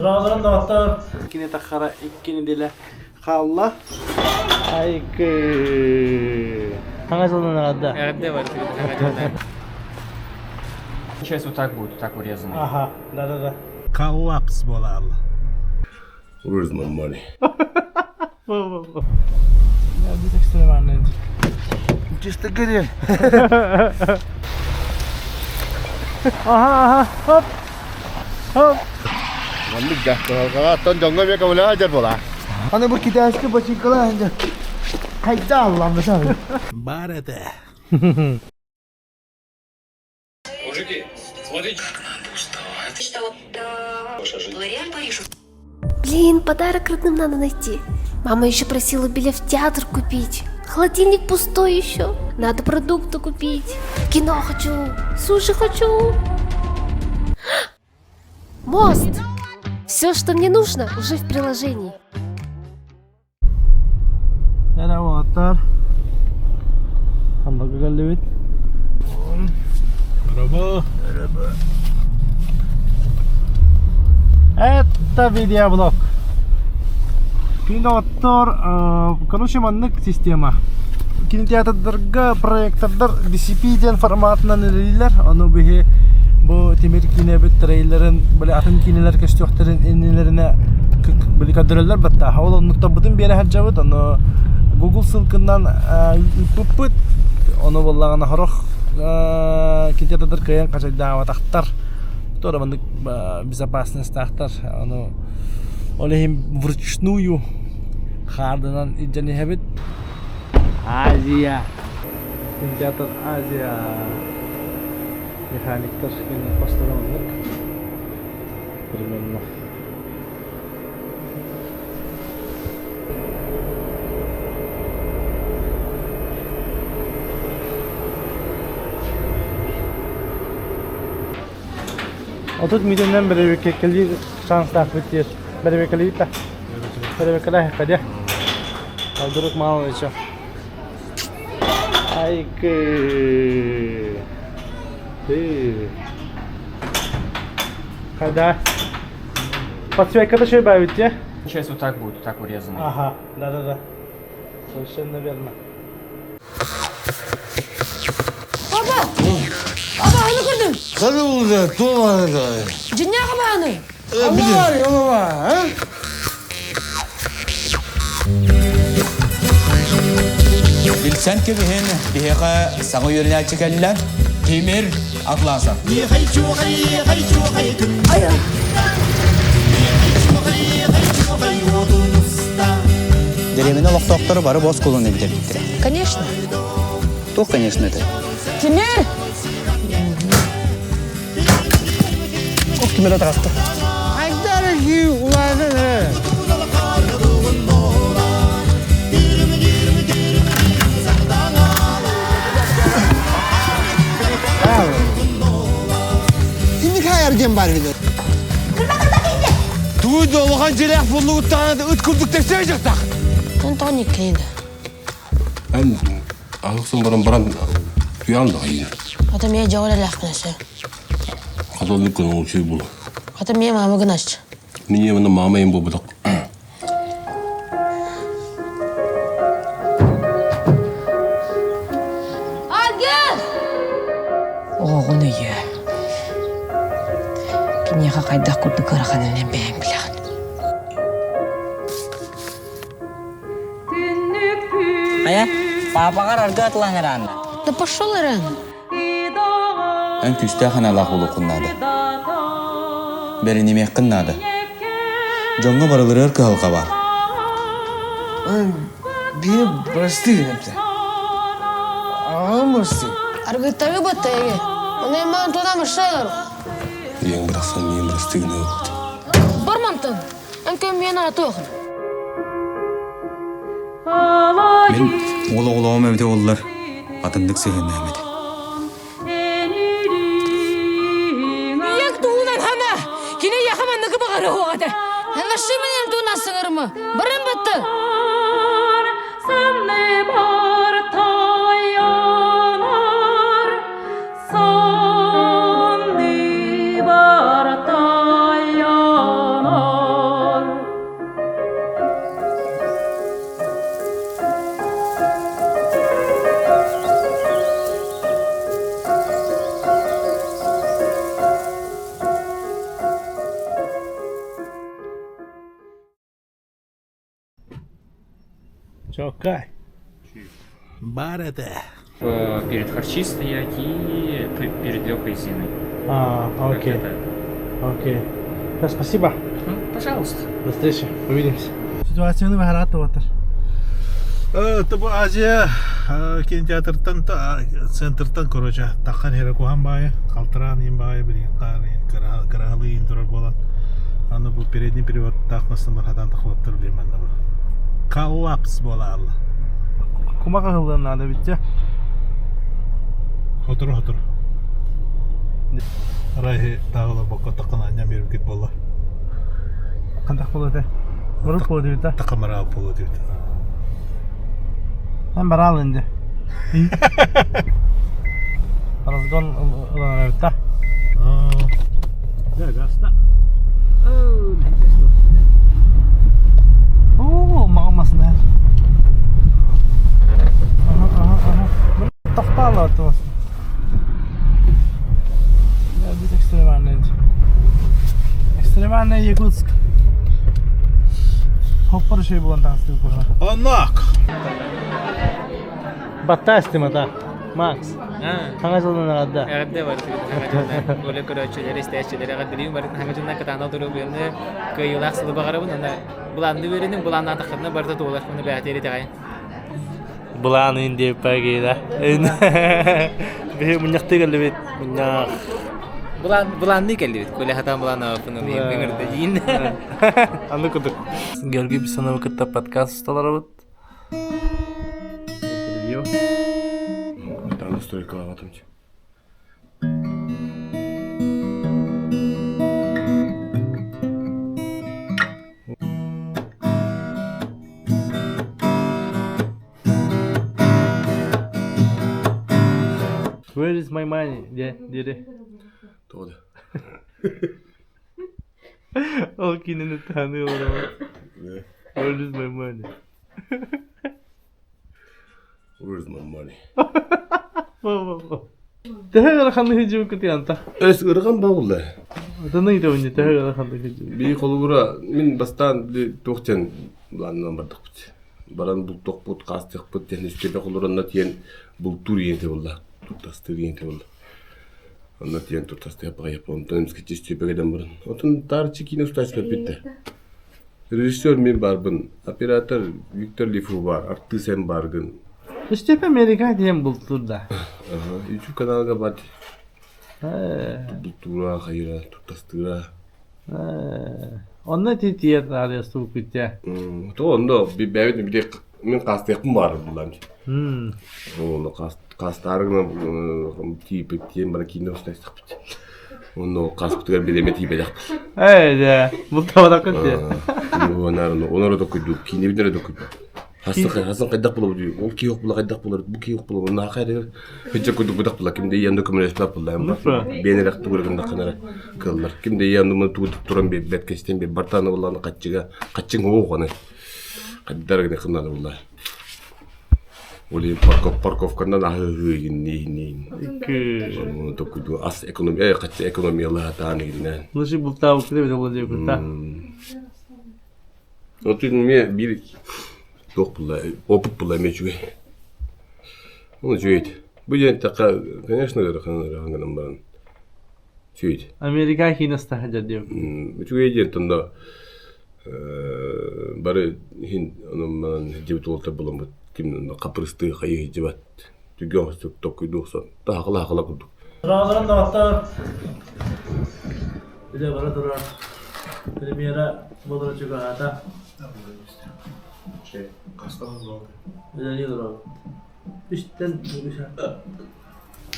Дороолорун доҕоттор. Кини таххара икки неделя хаалла. Айгы. Хаҥа сылынан аҕадда. Эҕэрдэ бар Сейчас вот так будет, вот так урезанный. Ага, да-да-да. Коллапс буолаалла. Where's my money? Чисто гриль. Ага, ага, хоп, хоп. Маннык да, кыһалҕаҕа дьоҥҥо эмиэ көмөлөһө сылдьар буолаа. Аны бу китайскай бачыыҥкалаах хайда алламмыта. Бар этэ. Мужики, смотрите. Блин, подарок родным надо найти. Мама еще просила билет в театр купить. Холодильник пустой еще. Надо продукты купить. Кино хочу. Суши хочу. Мост! Все, что мне нужно, уже в приложении. Эрэ уолаттар Хамбарга кэллибит. Merhaba. Это видеоблог. Күн доҕоттор, короче, маннык система. Кинотеатрдарга проектордар DCP диэн форматынан үлэлииллэр. Ону биһи бу тимир киинэбит трейлерин, били атын киинэлэр көстүөхтэрин иннилэринэ били көрдөрөллөр баттааха. Ол оннуктарбытын биэрэ сылдьабыт. Ону Google ссылкынан ыыппыппыт. Ону буоллаҕына сорох кинотеатрдар кыайан хачайдаабатахтар. Туора маннык безопасностаахтар. Ону ол иһин вручную хаардынан илдьэн иһэбит. Азия. Кинотеатр Азия. Механиктар хосторо оннук. Примерно. Отут миитинэн бэрэбиэркэлиир шанстаахпыт диир. Бэрэбиэркэлиир да. Бэрэбиэркэлээһэххэ диэ. Вдруг мало ли что. Айгы. Ты. Когда? Подсветка-то еще добавить, те? Сейчас вот так будет, вот так урезанный. Ага, да-да-да. Совершенно верно. Баба! Баба, аны көрдүм! Ханы булда, туох баар Дьиннээх абааны! Билэр. Олова, Билсэн кэбиһин биһиэхэ саҥа үөрэнээччи кэллэ. Тимир Атласов. Дэриэбинэ олохтоохторо бары бу оскуоланы бүтэрбиттэрэ. Конечно. Туох, конечно, это? Тимир! Ох, ким эрэ таҕыста. Хайдары улаатан эрэ. Кимник хайар диэн баар билэр. Тугуй да улахан дьиэлээх буллугуттаҕына ыт курдук тэпсэ дьахтах. Антоник кэлин. Эн аһыксын баран баран туйаан да айыы. Ата мия дьоҕор элээхпин өссө. Хатыллык гына учуй булу. Ата мия маама гынасчы. Мине мына мама им буолбатах. Альгис! Оҕоҕун өйөө. Киниэхэ хайдах курдук ыараханын эн бэйэҥ билэҕин. Хайа, паапаҕар аргы атылаан эраанна. Да пошел Ирен! Эн күүстээх аналаах буолуоххун наада. Бэринимиэххин наада. Дьоҥҥо барыларыгар кыһалҕа баар. Биир бырастыы гынапта. Аҕам бырастыы. Аргыттары баттайы. Оны иман тунам ышалар. Ийэҥ барахсан миин бырастыы гыныа буолбут. Бармантан. Эн көмүйен атуохын. Мин уол оҕолоҕум эбитэ буоллар, атыннык сыһыаннаһым этэ. Ийэҥ туһунан хана! Кини эйиэхэ манныгы баҕарыһуох этэ. Эн менен туна сыҥырымы. Баран батты. Чоккай. Бар этэ. Перед харчи стоять и перед Лехой Зиной. А, окей. Окей. Да, спасибо. Ну, пожалуйста. До встречи. Увидимся. Ситуацияны баһараат туотар. Бу Азия кинотеатртан центртан короче таххан иһэрэ куһаан баайы халтараан иин баайы билигин хаар кыраһалыы иин турар буолан аны бу передний приводтаах массыыналар хатаан тахыбаттар билим манна бу коллапс буолаалла Кумах аһыллыан наада бүттэ. Хотору хотору. Арай тааҕылар бокко таххан анньан биэрбикит буолла. Хантах буолуо этэ? Урут буолуо диэбит да? Тахамараал буолуо диэбит. Эн бараал инде. Разгон ылан эбит да? Да, гаста. Оо, маҕан масына. Аха, аха, аха. Тохтаалла оттомас. Бит экстремальный. Экстремальный Якутск. Хоппор şey буолан таҕыстыы куһа. Оннук. Баттаастым ата. Макс. Хаҥа сылынан аҕадда. Эҕэрдэ барытыгар хаҥа дьонна, Оля көрөөччүлэри, истээччилэри эҕэрдэлиибин барытын хаҥа дьонна кытаанах доруобуйаны, кыайыылаах сылы баҕарабын уонна былаанныы үөрэним, былааннаатаххытына барыта туолар уонна бэйэҕитигэр итэҕэйин. Былаанын диэппэ Биһи мунньахтыы кэллибит. Мунньах. Былаан былаанныы кэллибит. Коля хатаан былааннаабыппын ыҥырда диин. Аны кудук. Георгий Бессоновы кытта подкаст усталарабыт. Интервью. Там настройкалаабатым. Where is my money? Диэ диэри. Тоҕо да. Ол кинини таһыныы олоробут. Where is my money? Where is my money? Төһө ыараханнык сылдьыбыккыт янта? Өс ырыган баҕылла. Отону ыйтабын төһө ыараханнык сылдьыбыт. Бии холобура мин бастаан туох диэн былаанынан бардахпыт. Баран бултуохпут, хаастыахпыт диэн үстүбэ холоронно тиэн бултуур иэнте буолла. Туртастыыр иэнте буолла. Онно тиэн туртастыах баҕайы онтон эмискэ үстүбэ кэлэн баран. Отон таарыччы киинэ устааччылар бүттэ. Режиссер мин баарбын, оператор Виктор Лифу баар, артыыс эн бааргын. Үстүп Америка диэн бултуур да. YouTube каналга бар. Бултуура, хайыра, туртастыыра. Онно ити тиийэр таарыйастыбыккыт То онно бэйэбит били мин хаастыахпын баар буллам. Онно хаастаарыгынан тиийбит тиэн бара киинэ устайсахпыт. Онно хааспытыгар бириэмэ тиийбэтэхпит. Ээ дьэ, бултаабатаххыт дии. Онор докуйдук, киинэбит эрэ докуйдук. Хасан хайдах булабыт ол киһи була хайдах булар, бу киһи була, онно хайдах Хыджа курдук бутах була, ким да иянды көмөлөспөт булла. Бэйэн эрэ тугура гыннаххына кыллар. Ким да иянды тугу туран биэрбэт кэстен бир бартааны буллааны хаччыга хаччыҥ оҕоны хаддар гына кыннаны булла. Ол парковканан аһыы инни инни. Токуйду ас экономия хаччы экономиялаһа тааны гиннен. Лучше бултаабыкты деп була диэбит Отун мне бир туох була опыт була эмиэ үчүгэй. Ол үчүгэй. Бу диэн такка, конечно, ыарахан ыарахан гынан баран үчүгэй. Америка киинэстаха дьэ Үчүгэй диэн тонно бары иһин онон дьибит уолтар буламмыт ким хапырыстыы хайыы дьибат түгэн токкуйдуу охсон таһакала хакала курдук. Саҕаларын доҕоттор Үлэ бара турар. Премьера буолара чугаһаата. Үлэлии олоробут. Үстэн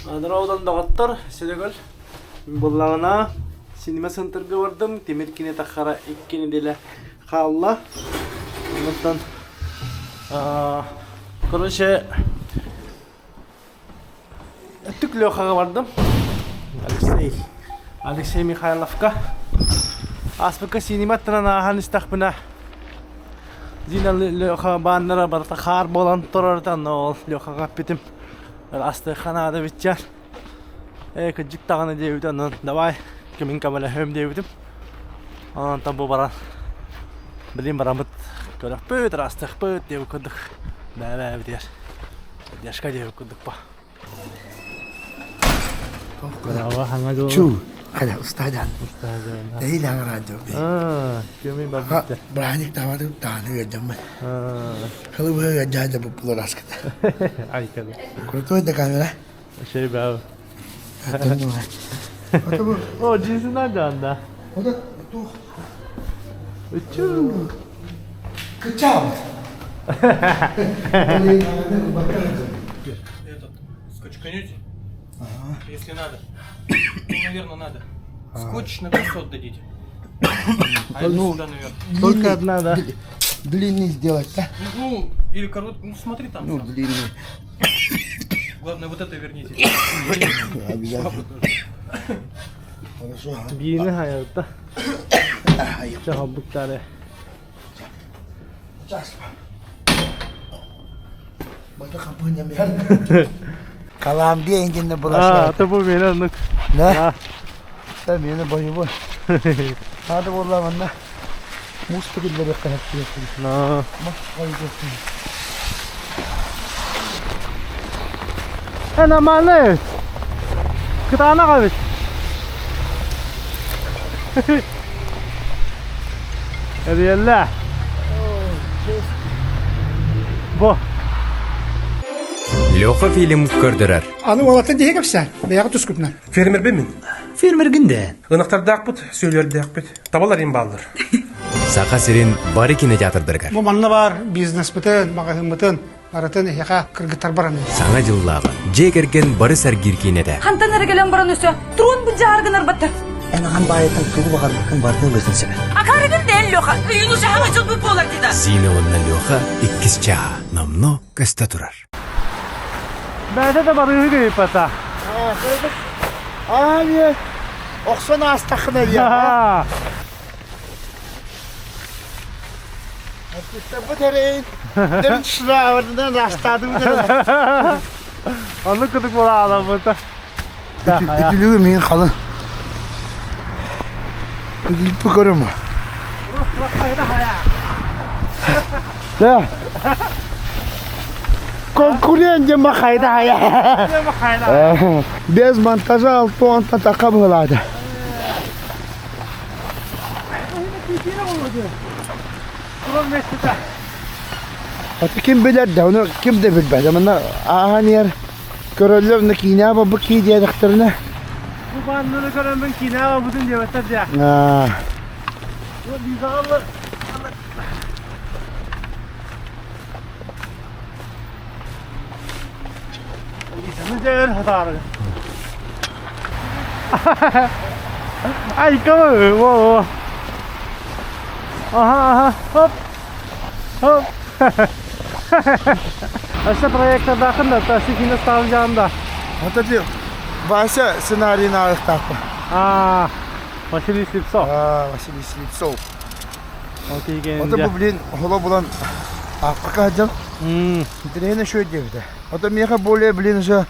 Дорооболон доҕоттор, Сөдөгөл. Буллаҕына синема центрга бардым. Тимир кини таххара икки неделя хаалла. Оннуттан короче Өттүк Лехаҕа бардым. Алексей. Алексей Михайловка. Ааспыкка синима аттынан ааһан истэхпинэ Зина Леха бааннара барыта хаар буолан турарыта онно ол Лехаҕа эппитим астыахха наада биччэн ээ кырдьык даҕаны диэбитэ онон давай кимин көмөлөһүөм диэбитим онтон бу баран билин бараммыт. Көрөхпүт, ыраастыахпыт диэбит курдук. Бээ-бээ Поддержка диэбит курдук ба. Чу, хайа устаажан. Тэһиил аҥараадьо. Күөмүй барбыттар. Браник тавады тааны ыадьаммын. Хылы быһа ыадьаадьа буппулар аскыта. Айкады. Крутой да камера. Şey бау. О, cinsinden canda. O da тух. Үчү. Кычаабыт. Этот, скотчканете? Если надо. Ну, наверное, надо. Скотч на 500 дадите. А это сюда наверх. Только одна, да? Длинный сделать, да? Ну, или короткий, ну смотри там. Ну, сам. длинный. Главное, вот это верните. Обязательно. Хорошо. Биини хайалта. Чахабыктары. Сейчас. Бата капыня мер. Колумбия ингенне А, булашар. то бу мени оннук. Да? Да, мени боевой. Надо было манна. Муж тегиллери канат. Но. Э, нормально. Кытаанах эбит. Эрийэллэ. Бу. Леха фильм көрдөрөр. Аны олатын диһи кэпсэ, бэйэҕэ тускутунан. Фермер бемин. Фермер гинде. Ынактардаакпыт, сүөлөрдөөкпүт. Табалар им бааллар. Саха сирин бары кинотеатрдарыгар. Бу манна бар бизнеспытын, маҕаһыыммытын, барытын эһиэхэ кыргыттар баран. Саҥа дьыллааҕы дьиэ кэргэн бары сэргиир киинэтэ. Хантан эрэ кэлэн баран өссө трон быдьааргынар баттар. Эн ахан баайытын тугу баҕарбыккын бардын ылыытын сөбө. Акарыгын дэн Леха. Үйүн ушаһама чолбут буолар дида. Зина уонна Леха иккис чааһа номно көстө турар. Бэйэтэ да барыыһы кыйыппата. Аа, не. Охсон астахына я. Артистабыт эрейин. Дем шравардан растадым. Оннук кытык була аламмыта. Үтүлүгү мин халын. Үтүлүппү көрөм. Да. Конкурент же махайда я. Без монтажа алтуантан тақа болады. Аты ким билэр да, оны ким да билбэт. Манна ааһан иһэр көрөллөр, оны киинэҕэ барбыт кии диэтэхтэринэ. Бу бааннары көрөммүн киинэҕэ барбытын диэбэттэр дьэ. Бу визаҕа Визаны дьэ өр хатаарыгын. Айка во Ага, ага, хоп, хоп. Өссө проектордаахын да, таси кино ставлям да. Вот эти Вася сценарийын ааҕыахтаахпын. А, Василий Слепцов. А, Василий Слепцов. Вот Вот бу блин, холо булан ааппакка сылдьан. Интэриэһинэй үчүгэй диэбитэ. Вот миэхэ более, блин, уже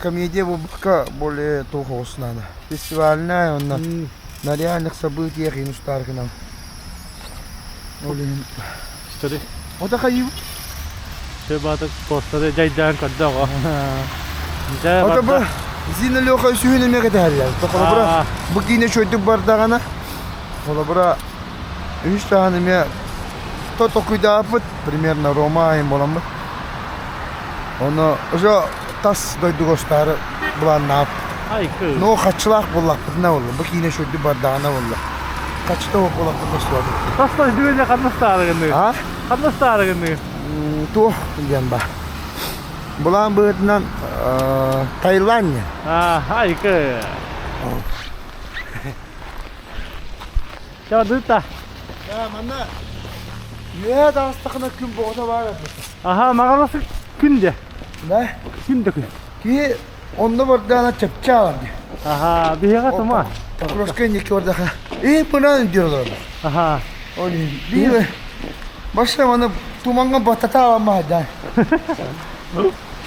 комедия буолбакка более туох оҕус надо. Фестивальная, онно на реальных событиях и устааргынан. Ол иһин. Истори. Вот хайыы. Сөбатык постеры жайдаан көрдө оҕо. Дьэ Вот бу барда. Зина Леха үсүһүн эмиэ кэтэһэллэр. Холобура, бу киинэ үчүгэйдик бардаҕына, холобура, үһүс таһан эмиэ то токуйдааппыт, примерно Рома айын буоламмыт. Ону уже тас дойдуга устаары былааннаабыт. Айкы. Ну, хаччылаах буоллахпытына буолла. Бу киинэ үчүгэйдик бардаҕына буолла. Хаччыта суох буоллахпытына устубатыбыт. Тас дойдуга дьэ ханна устаарыгынный? А? Ханна устаарыгынный? Туох диэн ба. Былаан быһыытынан Таиланд. А, айкы. Чэ, дыта. Манна үөһэ таҕыстахына күн боҕото баар этэ. Аха, маҕаласы күн дьэ. Да? Күн да күн. Киһи онно бардаана чэпчэ алар дии. Аха, биһиэхэ тума. Покровскай инники бардаха. И пынан дирлар. Аха. Ол биир башта маны туманга батата аламаа да.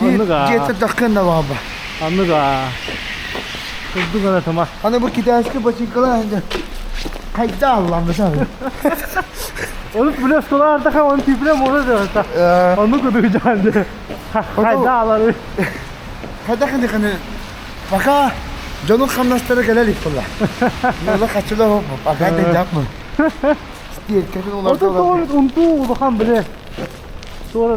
Оннуга. Дьиэтэ таккын да баба. Оннуга. Курдук гына тума. Аны бу китайский ботинкалар енді. Хайда алламмыта. Onu плюс кулаардаха, onu типле мола да. Onu кудук жанды. Хайда алары. Хайда ханы ханы. Пока дьонун хамнастара кэлэ илик буолла. Ола хачыла пока да жапмын. Стиркатын Отun тоҕо унтуу улахан биле. Туора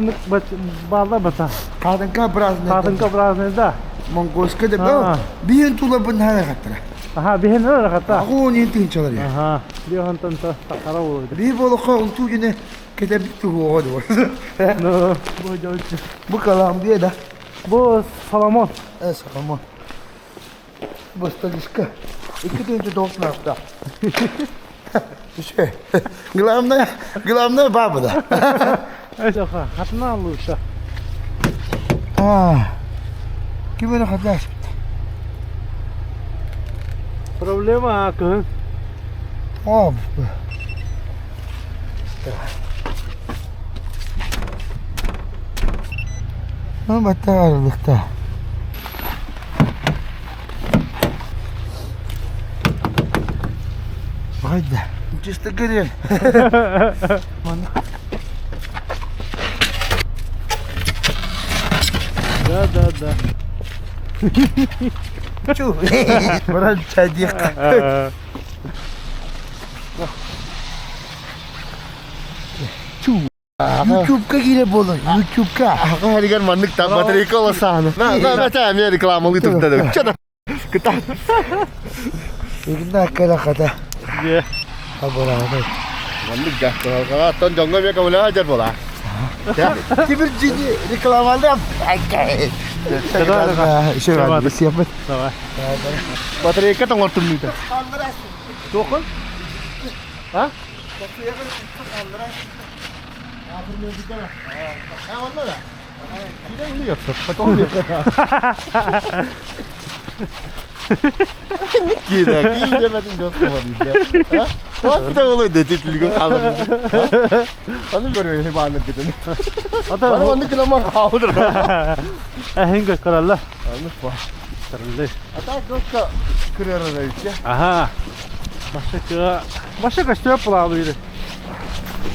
баалла бата. Кадынка бразный. Кадынка бразный да. Монгольская да. Биһин тула бын хаттара. Аха, биһин ара хатта. Агуун ен тыынчалар. Аха. Биһин тан тахара болду. Би болохо унтуу жіне кете битту хуого ду. Ну, бу жолчу. Бу Колумбия да. Бу Соломон. Э, Соломон. Бу столишка. Икки тыынча тоғыз Еще. Главное, главное баба да. Эсоха, хатна лучше. А. Ким эрэ хаташ. Проблема кыһын. О. Ну, баттар Хайда. Чисто горель. Да, да, да. Чу. Баран чадик. Чу. Ютубка кире болон, Ютубка. Харигар маннык та батарейка оласааны. На, на, на, та мен рекламалы турда. Чё да? Кыта. Игна кала хата. Е. Абора. Маннык жакталга тон жоңго бек ола жар бола. Теперь жини рекламалды. Давай. Батарейка тоңортум дейді. Тоқын? А? Кире, кире бәтин жок болду. Вакыта болой дети тилге калды. Аны көрбөй бааны кетен. Ата аны килома калдыр. Эхинге каралла. Аны ба. Тарылды. Ата көккө кырыры иче. Аха. Башка башка каштып булалы иде.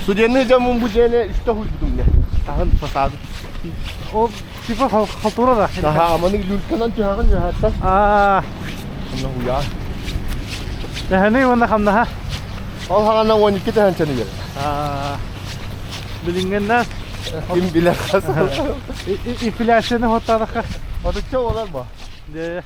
Студентный жамын бу жене үстө хуйдум не. Тагын фасады. О, типа халтура да. Аха, аманы люльканан түһагын яхатта. А. Анна хуя. Тэхэни уонна хамнаха. Ол хагана 12 тэхэнчени бер. А. Билингеннә. Ким билер хас. Инфляцияны хоттадака. Отуча олар ба. Де.